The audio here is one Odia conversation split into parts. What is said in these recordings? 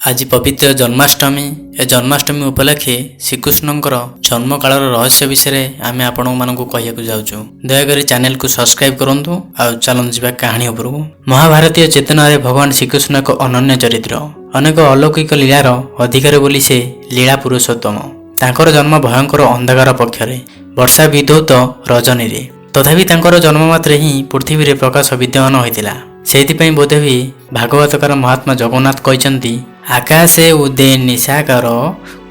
ଆଜି ପବିତ୍ର ଜନ୍ମାଷ୍ଟମୀ। ଏ ଜନ୍ମାଷ୍ଟମୀ ଉପଲକ୍ଷେ ଶ୍ରୀକୃଷ୍ଣଙ୍କର ଜନ୍ମକାଳର ରହସ୍ୟ ବିଷୟରେ ଆମେ ଆପଣମାନଙ୍କୁ କହିବାକୁ ଯାଉଛୁ। ଦୟାକରି ଚ୍ୟାନେଲକୁ ସବସ୍କ୍ରାଇବ କରନ୍ତୁ ଆଉ ଚାଲନ୍ତୁ ଯିବା କାହାଣୀ ଉପରକୁ। ମହାଭାରତୀୟ ଚେତନାରେ ଭଗବାନ ଶ୍ରୀକୃଷ୍ଣ ଏକ ଅନନ୍ୟ ଚରିତ୍ର। ଅନେକ ଅଲୌକିକ ଲୀଳାର ଅଧିକାରୀ ବୋଲି ସେ ଲୀଳା ପୁରୁଷୋତ୍ତମ। ତାଙ୍କର ଜନ୍ମ ଭୟଙ୍କର ଅନ୍ଧକାର ପକ୍ଷରେ ବର୍ଷା ବିଧୌତ ରଜନୀରେ। ତଥାପି ତାଙ୍କର ଜନ୍ମ ମାତ୍ରେ ହିଁ ପୃଥିବୀରେ ପ୍ରକାଶ ବିଦ୍ୟମାନ ହୋଇଥିଲା। ସେଇଥିପାଇଁ ବୋଧହୁଏ ଭାଗବତକାର ମହାତ୍ମା ଜଗନ୍ନାଥ କହିଛନ୍ତି, ଆକାଶେ ଉଦେ ନିଶାକର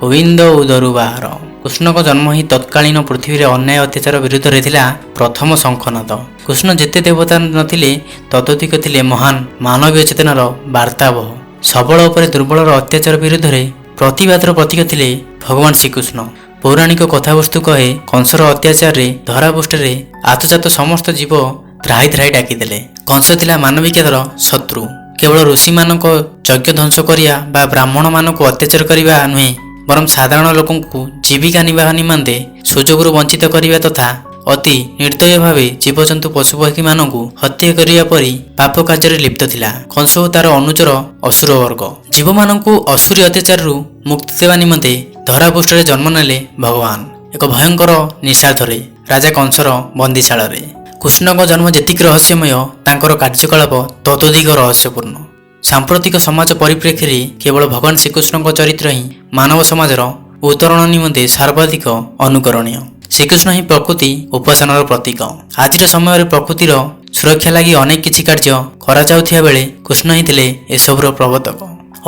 ଗୋବିନ୍ଦ ଉଦରୁ ବାହାର। କୃଷ୍ଣଙ୍କ ଜନ୍ମ ହିଁ ତତ୍କାଳୀନ ପୃଥିବୀରେ ଅନ୍ୟାୟ ଅତ୍ୟାଚାର ବିରୁଦ୍ଧରେ ଥିଲା ପ୍ରଥମ ଶଙ୍ଖନାଦ। କୃଷ୍ଣ ଯେତେ ଦେବତା ନଥିଲେ, ତତୋଧିକ ଥିଲେ ମହାନ ମାନବୀୟ ଚେତନାର ବାର୍ତ୍ତାବହ। ସବଳ ଉପରେ ଦୁର୍ବଳର ଅତ୍ୟାଚାର ବିରୁଦ୍ଧରେ ପ୍ରତିବାଦର ପ୍ରତୀକ ଥିଲେ ଭଗବାନ ଶ୍ରୀକୃଷ୍ଣ। ପୌରାଣିକ କଥାବସ୍ତୁ କହେ, କଂସର ଅତ୍ୟାଚାରରେ ଧରାପୃଷ୍ଠରେ ଆତଯାତ ସମସ୍ତ ଜୀବ ତ୍ରାହି ତ୍ରାହି ଡାକିଦେଲେ। କଂସ ଥିଲା ମାନବିକତାର ଶତ୍ରୁ। କେବଳ ଋଷିମାନଙ୍କ ଯଜ୍ଞ ଧ୍ୱଂସ କରିବା ବା ବ୍ରାହ୍ମଣମାନଙ୍କୁ ଅତ୍ୟାଚାର କରିବା ନୁହେଁ, ବରଂ ସାଧାରଣ ଲୋକଙ୍କୁ ଜୀବିକା ନିର୍ବାହ ନିମନ୍ତେ ସୁଯୋଗରୁ ବଞ୍ଚିତ କରିବା ତଥା ଅତି ନିର୍ଦ୍ଦୟ ଭାବେ ଜୀବଜନ୍ତୁ ପଶୁପକ୍ଷୀମାନଙ୍କୁ ହତ୍ୟା କରିବା ପରି ପାପ କାର୍ଯ୍ୟରେ ଲିପ୍ତ ଥିଲା କଂସ ଓ ତାର ଅନୁଚର ଅସୁର ବର୍ଗ। ଜୀବମାନଙ୍କୁ ଅସୁରୀ ଅତ୍ୟାଚାରରୁ ମୁକ୍ତି ଦେବା ନିମନ୍ତେ ଧରାପୃଷ୍ଠରେ ଜନ୍ମ ନେଲେ ଭଗବାନ ଏକ ଭୟଙ୍କର ନିଶାର୍ଥରେ ରାଜା କଂସର ବନ୍ଦିଶାଳାରେ। କୃଷ୍ଣଙ୍କ ଜନ୍ମ ଯେତିକି ରହସ୍ୟମୟ, ତାଙ୍କର କାର୍ଯ୍ୟକଳାପ ତତୋଧିକ ରହସ୍ୟପୂର୍ଣ୍ଣ। ସାମ୍ପ୍ରତିକ ସମାଜ ପରିପ୍ରେକ୍ଷୀରେ କେବଳ ଭଗବାନ ଶ୍ରୀକୃଷ୍ଣଙ୍କ ଚରିତ୍ର ହିଁ ମାନବ ସମାଜର ଉତ୍ତରଣ ନିମନ୍ତେ ସର୍ବାଧିକ ଅନୁକରଣୀୟ। ଶ୍ରୀକୃଷ୍ଣ ହିଁ ପ୍ରକୃତି ଉପାସନାର ପ୍ରତୀକ। ଆଜିର ସମୟରେ ପ୍ରକୃତିର ସୁରକ୍ଷା ଲାଗି ଅନେକ କିଛି କାର୍ଯ୍ୟ କରାଯାଉଥିବା ବେଳେ କୃଷ୍ଣ ହିଁ ଥିଲେ ଏସବୁର ପ୍ରବର୍ତ୍ତକ।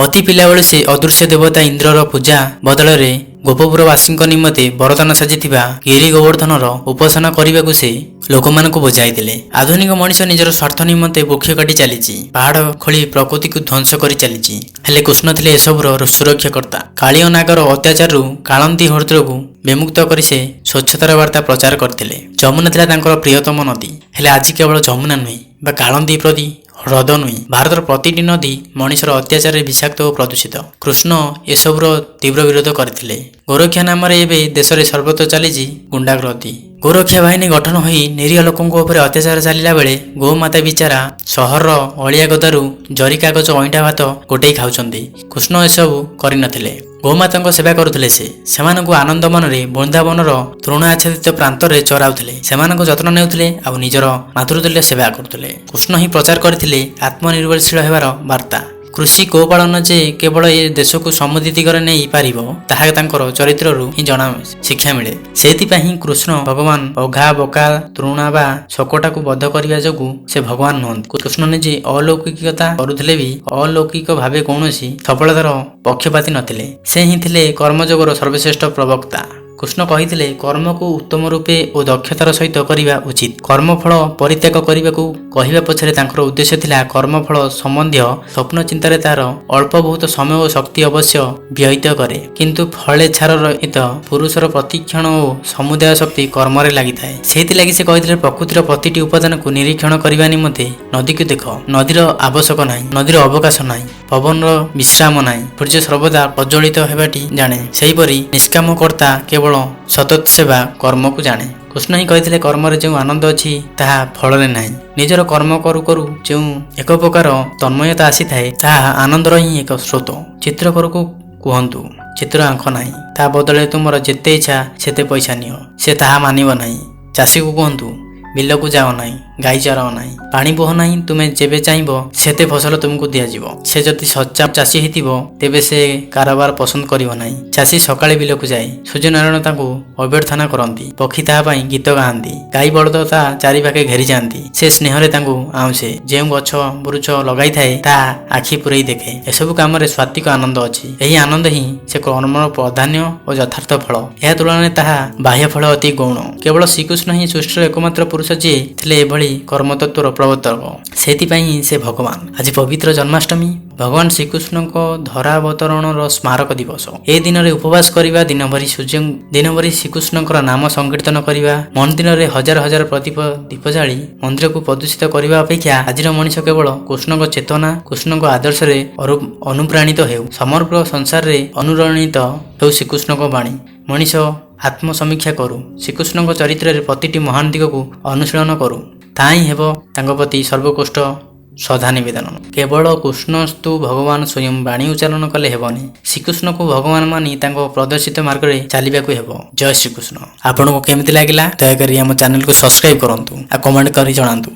ଅତି ପିଲାବେଳୁ ସେ ଅଦୃଶ୍ୟ ଦେବତା ଇନ୍ଦ୍ରର ପୂଜା ବଦଳରେ ଗୋପପୁରବାସୀଙ୍କ ନିମନ୍ତେ ବରଦାନ ସାଜିଥିବା ଗିରି ଗୋବର୍ଦ୍ଧନର ଉପାସନା କରିବାକୁ ସେ ଲୋକମାନଙ୍କୁ ବୁଝାଇଥିଲେ। ଆଧୁନିକ ମଣିଷ ନିଜର ସ୍ୱାର୍ଥ ନିମନ୍ତେ ବୃକ୍ଷ କାଟି ଚାଲିଛି, ପାହାଡ଼ ଖୋଳି ପ୍ରକୃତିକୁ ଧ୍ୱଂସ କରି ଚାଲିଛି। ହେଲେ କୃଷ୍ଣ ଥିଲେ ଏସବୁର ସୁରକ୍ଷାକର୍ତ୍ତା। କାଳିଅ ନାଗର ଅତ୍ୟାଚାରରୁ କାଳନ୍ଦୀ ହ୍ରଦକୁ ବିମୁକ୍ତ କରି ସେ ସ୍ୱଚ୍ଛତାର ବାର୍ତ୍ତା ପ୍ରଚାର କରିଥିଲେ। ଯମୁନା ଥିଲା ତାଙ୍କର ପ୍ରିୟତମ ନଦୀ। ହେଲେ ଆଜି କେବଳ ଯମୁନା ନୁହେଁ ବା କାଳନ୍ଦୀ ପ୍ରତି ହ୍ରଦ ନୁହେଁ, ଭାରତର ପ୍ରତିଟି ନଦୀ ମଣିଷର ଅତ୍ୟାଚାରରେ ବିଷାକ୍ତ ଓ ପ୍ରଦୂଷିତ। କୃଷ୍ଣ ଏସବୁର ତୀବ୍ର ବିରୋଧ କରିଥିଲେ। ଗୋରକ୍ଷା ନାମରେ ଏବେ ଦେଶରେ ସର୍ବତ୍ର ଚାଲିଛି ଗୁଣ୍ଡାଗର୍ଦ୍ଦି। ଗୋରକ୍ଷା ବାହିନୀ ଗଠନ ହୋଇ ନିରୀହ ଲୋକଙ୍କ ଉପରେ ଅତ୍ୟାଚାର ଚାଲିଲା ବେଳେ ଗୋମାତା ବିଚାରା ସହରର ଅଳିଆ ଗଦାରୁ ଜରି କାଗଜ ଅଇଁଠା ଭାତ ଗୋଟେଇ ଖାଉଛନ୍ତି। କୃଷ୍ଣ ଏସବୁ କରିନଥିଲେ। ଗୋମାତାଙ୍କ ସେବା କରୁଥିଲେ ସେ। ସେମାନଙ୍କୁ ଆନନ୍ଦ ମନରେ ବୃନ୍ଦାବନର ତୃଣ ଆଚ୍ଛାଦିତ ପ୍ରାନ୍ତରେ ଚରାଉଥିଲେ, ସେମାନଙ୍କ ଯତ୍ନ ନେଉଥିଲେ ଆଉ ନିଜର ମାତୃତୁଲ୍ୟ ସେବା କରୁଥିଲେ। କୃଷ୍ଣ ହିଁ ପ୍ରଚାର କରିଥିଲେ ଆତ୍ମନିର୍ଭରଶୀଳ ହେବାର ବାର୍ତ୍ତା। କୃଷି ଗୋପାଳନ ଯେ କେବଳ ଏ ଦେଶକୁ ସମୃଦ୍ଧି ଦିଗରେ ନେଇ ପାରିବ, ତାହା ତାଙ୍କର ଚରିତ୍ରରୁ ହିଁ ଜଣା ଶିକ୍ଷା ମିଳେ। ସେଇଥିପାଇଁ ହିଁ କୃଷ୍ଣ ଭଗବାନ ଅଘା ବକା ତୃଣା ବା ଶକଟାକୁ ବଧ କରିବା ଯୋଗୁଁ ସେ ଭଗବାନ ନୁହନ୍ତି। କୃଷ୍ଣ ନିଜେ ଅଲୌକିକତା କରୁଥିଲେ ବି ଅଲୌକିକ ଭାବେ କୌଣସି ସଫଳତାର ପକ୍ଷପାତୀ ନଥିଲେ। ସେ ହିଁ ଥିଲେ କର୍ମଯୋଗର ସର୍ବଶ୍ରେଷ୍ଠ ପ୍ରବକ୍ତା। କୃଷ୍ଣ କହିଥିଲେ, କର୍ମକୁ ଉତ୍ତମ ରୂପେ ଓ ଦକ୍ଷତାର ସହିତ କରିବା ଉଚିତ। କର୍ମଫଳ ପରିତ୍ୟାଗ କରିବାକୁ କହିବା ପଛରେ ତାଙ୍କର ଉଦ୍ଦେଶ୍ୟ ଥିଲା, କର୍ମଫଳ ସମ୍ବନ୍ଧୀୟ ସ୍ୱପ୍ନ ଚିନ୍ତାରେ ତାର ଅଳ୍ପ ବହୁତ ସମୟ ଓ ଶକ୍ତି ଅବଶ୍ୟ ବ୍ୟୟିତ କରେ, କିନ୍ତୁ ଫଳେଚ୍ଛାର ରହିତ ପୁରୁଷର ପ୍ରତିକ୍ଷଣ ଓ ସମୁଦାୟ ଶକ୍ତି କର୍ମରେ ଲାଗିଥାଏ। ସେଇଥିଲାଗି ସେ କହିଥିଲେ, ପ୍ରକୃତିର ପ୍ରତିଟି ଉପାଦାନକୁ ନିରୀକ୍ଷଣ କରିବା ନିମନ୍ତେ ନଦୀକୁ ଦେଖ। ନଦୀର ଆବଶ୍ୟକ ନାହିଁ, ନଦୀର ଅବକାଶ ନାହିଁ, ପବନର ବିଶ୍ରାମ ନାହିଁ, ସୂର୍ଯ୍ୟ ସର୍ବଦା ପ୍ରଜ୍ୱଳିତ ହେବାଟି ଜାଣେ। ସେହିପରି ନିଷ୍କାମ କର୍ତ୍ତା କେବଳ ସତତ ସେବା କର୍ମକୁ ଜାଣେ। କୃଷ୍ଣ ହିଁ କହିଥିଲେ, କର୍ମରେ ଯେଉଁ ଆନନ୍ଦ ଅଛି ତାହା ଫଳରେ ନାହିଁ। ନିଜର କର୍ମ କରୁ କରୁ ଯେଉଁ ଏକ ପ୍ରକାର ତନ୍ମୟତା ଆସିଥାଏ, ତାହା ଆନନ୍ଦର ହିଁ ଏକ ସ୍ରୋତ। ଚିତ୍ରକରକୁ କୁହନ୍ତୁ ଚିତ୍ର ଆଙ୍କ ନାହିଁ, ତା ବଦଳରେ ତୁମର ଯେତେ ଇଚ୍ଛା ସେତେ ପଇସା ନିଅ, ସେ ତାହା ମାନିବ ନାହିଁ। ଚାଷୀକୁ କୁହନ୍ତୁ ବିଲକୁ ଯାଅ ନାହିଁ, ଗାଈ ଚରାଅ ନାହିଁ, ପାଣି ବୋହ ନାହିଁ, ତୁମେ ଯେବେ ଚାହିଁବ ସେତେ ଫସଲ ତୁମକୁ ଦିଆଯିବ। ସେ ଯଦି ସଚ୍ଚା ଚାଷୀ ହେଇଥିବ, ତେବେ ସେ କାରବାର ପସନ୍ଦ କରିବ ନାହିଁ। ଚାଷୀ ସକାଳେ ବିଲକୁ ଯାଏ, ସୂର୍ଯ୍ୟନାରାୟଣ ତାଙ୍କୁ ଅଭ୍ୟର୍ଥନା କରନ୍ତି, ପକ୍ଷୀ ତାହା ପାଇଁ ଗୀତ ଗାଆନ୍ତି, ଗାଈ ବଳଦ ତା ଚାରିପାଖେ ଘେରିଯାଆନ୍ତି, ସେ ସ୍ନେହରେ ତାଙ୍କୁ ଆଉଁସେ, ଯେଉଁ ଗଛ ବୁରୁଛ ଲଗାଇଥାଏ ତାହା ଆଖି ପୂରେଇ ଦେଖେ। ଏସବୁ କାମରେ ସ୍ୱାତିକ ଆନନ୍ଦ ଅଛି। ଏହି ଆନନ୍ଦ ହିଁ ସେ କର୍ମର ପ୍ରାଧାନ୍ୟ ଓ ଯଥାର୍ଥ ଫଳ। ଏହା ତୁଳନାରେ ତାହା ବାହ୍ୟ ଫଳ ଅତି ଗୌଣ। କେବଳ ଶ୍ରୀକୃଷ୍ଣ ହିଁ ସୃଷ୍ଟିର ଏକମାତ୍ର ପୁରୁଷ ଯିଏ ଥିଲେ ଏଭଳି କର୍ମତତ୍ତ୍ୱର ପ୍ରବର୍ତ୍ତକ। ସେଇଥିପାଇଁ ହିଁ ସେ ଭଗବାନ। ଆଜି ପବିତ୍ର ଜନ୍ମାଷ୍ଟମୀ, ଭଗବାନ ଶ୍ରୀକୃଷ୍ଣଙ୍କ ଧରାବତରଣର ସ୍ମାରକ ଦିବସ। ଏ ଦିନରେ ଉପବାସ କରିବା, ଦିନଭରି ସୂର୍ଯ୍ୟ ଦିନଭରି ଶ୍ରୀକୃଷ୍ଣଙ୍କର ନାମ ସଂକୀର୍ତ୍ତନ କରିବା, ମନ୍ଦିରରେ ହଜାର ହଜାର ପ୍ରଦୀପ ଦୀପ ଜାଳି ମନ୍ଦିରକୁ ପ୍ରଦୂଷିତ କରିବା ଅପେକ୍ଷା ଆଜିର ମଣିଷ କେବଳ କୃଷ୍ଣଙ୍କ ଚେତନା, କୃଷ୍ଣଙ୍କ ଆଦର୍ଶରେ ଅନୁପ୍ରାଣିତ ହେଉ। ସମଗ୍ର ସଂସାରରେ ଅନୁରଣିତ ହେଉ ଶ୍ରୀକୃଷ୍ଣଙ୍କ ବାଣୀ। ମଣିଷ ଆତ୍ମସମୀକ୍ଷା କରୁ, ଶ୍ରୀକୃଷ୍ଣଙ୍କ ଚରିତ୍ରରେ ପ୍ରତିଟି ମହାନ ଦିଗକୁ ଅନୁଶୀଳନ କରୁ। ତାହା ହିଁ ହେବ ତାଙ୍କ ପ୍ରତି ସର୍ବୋତ୍କୃଷ୍ଟ ସଦା ନିବେଦନ। କେବଳ କୃଷ୍ଣସ୍ତୁ ଭଗବାନ ସ୍ୱୟଂ ବାଣୀ ଉଚ୍ଚାରଣ କଲେ ହେବନି, ଶ୍ରୀକୃଷ୍ଣକୁ ଭଗବାନ ମାନି ତାଙ୍କ ପ୍ରଦର୍ଶିତ ମାର୍ଗରେ ଚାଲିବାକୁ ହେବ। ଜୟ ଶ୍ରୀକୃଷ୍ଣ। ଆପଣଙ୍କୁ କେମିତି ଲାଗିଲା? ଦୟାକରି ଆମ ଚ୍ୟାନେଲକୁ ସବସ୍କ୍ରାଇବ୍ କରନ୍ତୁ ଆଉ କମେଣ୍ଟ କରି ଜଣାନ୍ତୁ।